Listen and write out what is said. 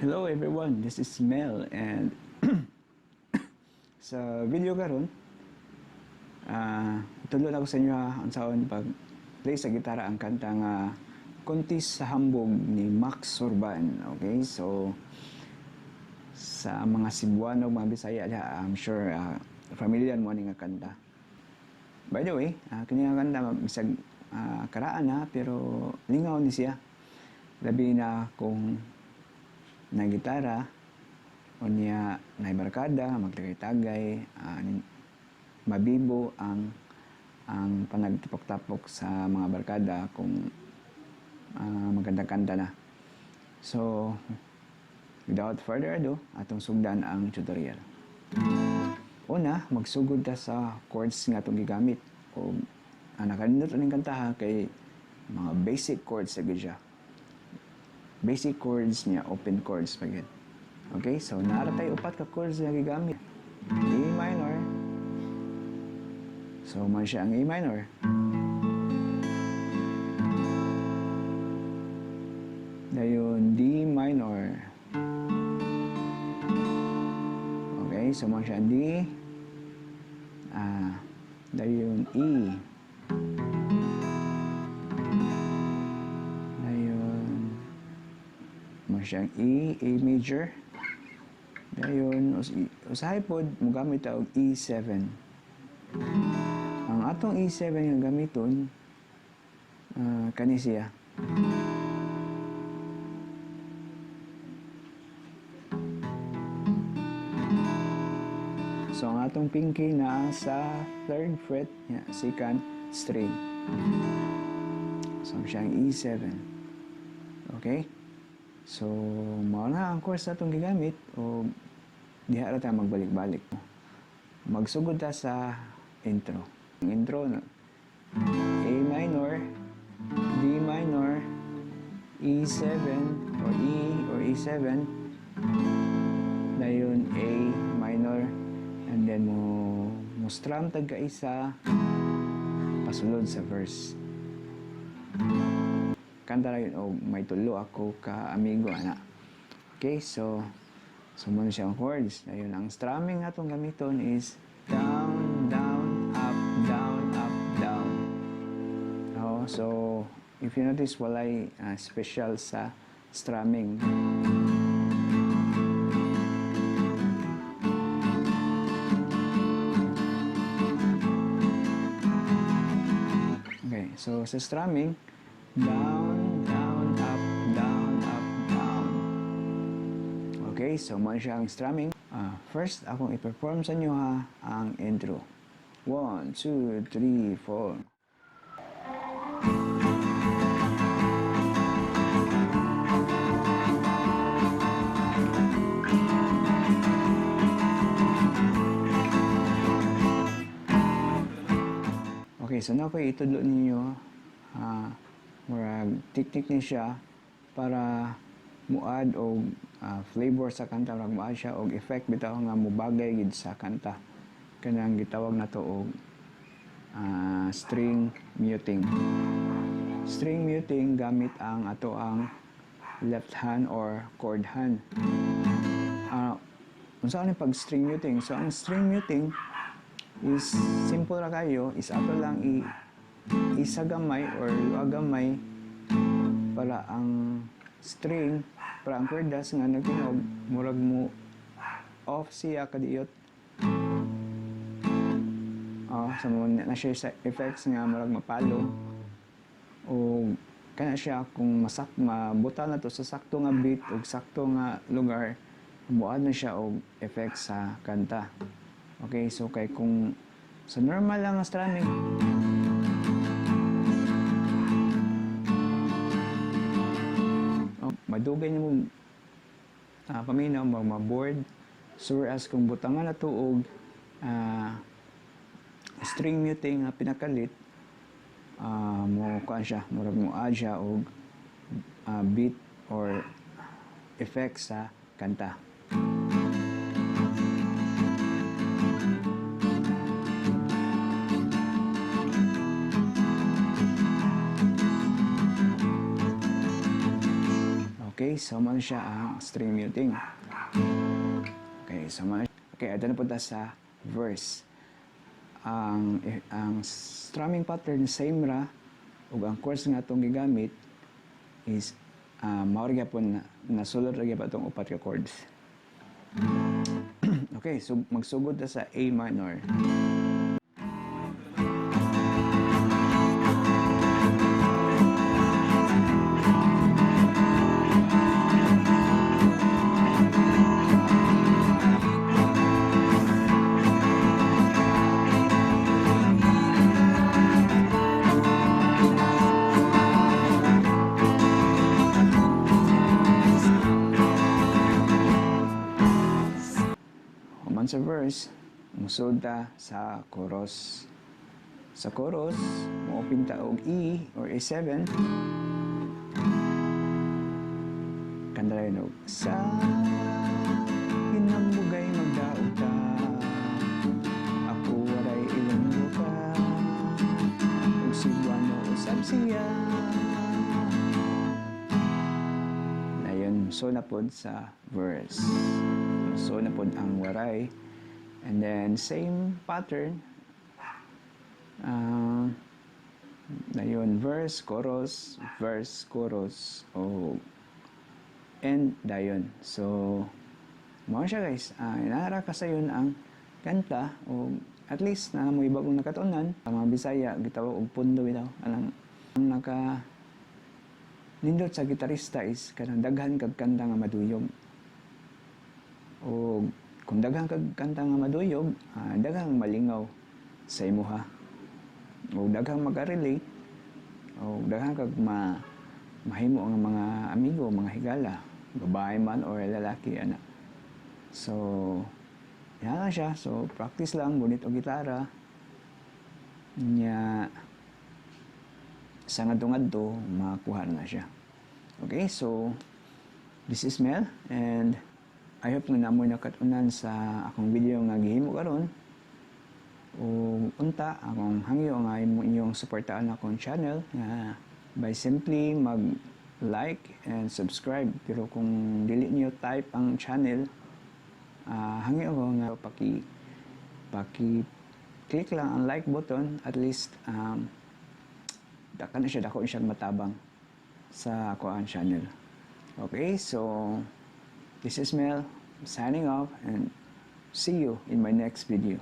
Hello everyone, this is Mel and sa video karon tudlo na ko sa inyo ha, unsaon pag play sa gitara ang kanta nga Konti sa Hambog ni Max Surban. Okay, so sa mga Cebuano, mga Bisaya diha, I'm sure familiar mo ani nga kanta. By the way, kini nga kanta bisag karaan na pero lingaw ni siya. Labi na kung na gitara o niya na barkada magtagay-tagay, mabibo ang panagtapok-tapok sa mga barkada kung maganda-kanta na. So, without further ado, atong sugdan ang tutorial. Una, magsugod ta sa chords nga atong gigamit. O nakanindot aning kantaha kay mga basic chords sa gyud siya. Basic chords niya, open chords pa gyud. Okay, so naa ra tay upat ka chords nga gigamit. A minor. So man siya ang A minor. Dayon D minor. Okay, so man siya ang D. Dayon E. Dayon mo siya ang E, A major. Dayon usahay pod mogamit ta og E7. Ang atong E7 nga gamiton kani siya. So ang atong pinky naa sa third fret, yeah, second string. So siya ang E7. Okay? So mao na ang chords atong gigamit o diha ra ta magbalik-balik. Magsugod ta sa intro. Ang intro na A minor, D minor, E7 or E or E7, dayon A minor, and then mo strum tag kaisa pasulod sa verse. Kanta ra yun og may tulo ako ka amigo ana. Okay, so mo na siya ang chords. Ayun, ang strumming atong gamiton is down, down, up, down, up, down. Oh, so if you notice, walay special sa strumming. Okay, so sa strumming, down, down, up, down, up, down. Okay, so mo siya ang strumming. First, akong i-perform sa inyo ha, ang intro. 1, 2, 3, 4. Okay, so na ko itudlo ninyo, murag tik-tik ni siya para muad og flavor sa kanta, murag muad siya og effect bitaw nga mubagay gid sa kanta. Kanang gitawag nato og string muting. String muting gamit ang ato ang left hand or chord hand. Unsa ni pag string muting? So ang string muting is simple ra kayo, is ato lang i isa gamay or luha gamay para ang string, para ang kwerdas nga nagtinog murag mo off siya kadiyot. Oh, so mo na siya sa effects nga murag mapalo o kana siya kung masak mabuta na to sa sakto nga beat ug sakto nga lugar, muad na siya og effect sa kanta. Okay, so kay kung sa normal lang ang strumming, oh, madugay nimo paminaw, ma-bored. So whereas kung butangan na to og string muting nga pinakalit, mo kuan siya, murag mo add siya og beat or effect sa kanta. Okay, so mao siya ang string muting. Okay, so mao. Okay, adto na punta sa verse. Ang strumming pattern same ra ug ang chords nga atong gigamit is mao ra gyapon na nasulod ra gyapon atong upat ka chords. Okay, so magsugod ta sa A minor. Human sa verse, musod ta sa chorus. Sa chorus, mo-open ta og E or A7. Kanta rin og sa hinambugay magdaog ta, ako waray Ilonggo ka ug Cebuano usab siya. Ayun, so na pod sa verse. So na pod ang waray. And then same pattern. Ayun, verse, chorus, verse, chorus, o and dayon. So, mao siya, guys. Inara ka sayon ang kanta o at least na mo bagong nakatunan. Ang mga Bisaya gitawag og pundo bitaw. Anang ang naka nindot sa gitarista is kanang daghan kag kanta nga maduyog. O kung daghan kag kanta nga maduyog, daghang malingaw sa imuha. O daghang maga-relate o daghang kag mahimo ang mga amigo, mga higala, babae man or lalaki ana. So, yan lang siya. So, practice lang, bunit og gitara. Nya, sa ngadto-ngadto, makuha na siya. Okay, so, this is Mel and I hope nga namoy nakatunan sa akong video nga gihimo karon. O unta akong hangyo nga inyong suportahan akong channel nga by simply mag like and subscribe. Pero kung dili niyo type ang channel, hangyo ko nga paki click lang ang like button, at least dako na siya, dako siya matabang sa ako ang channel. Okay, so this is Mel signing off and see you in my next video.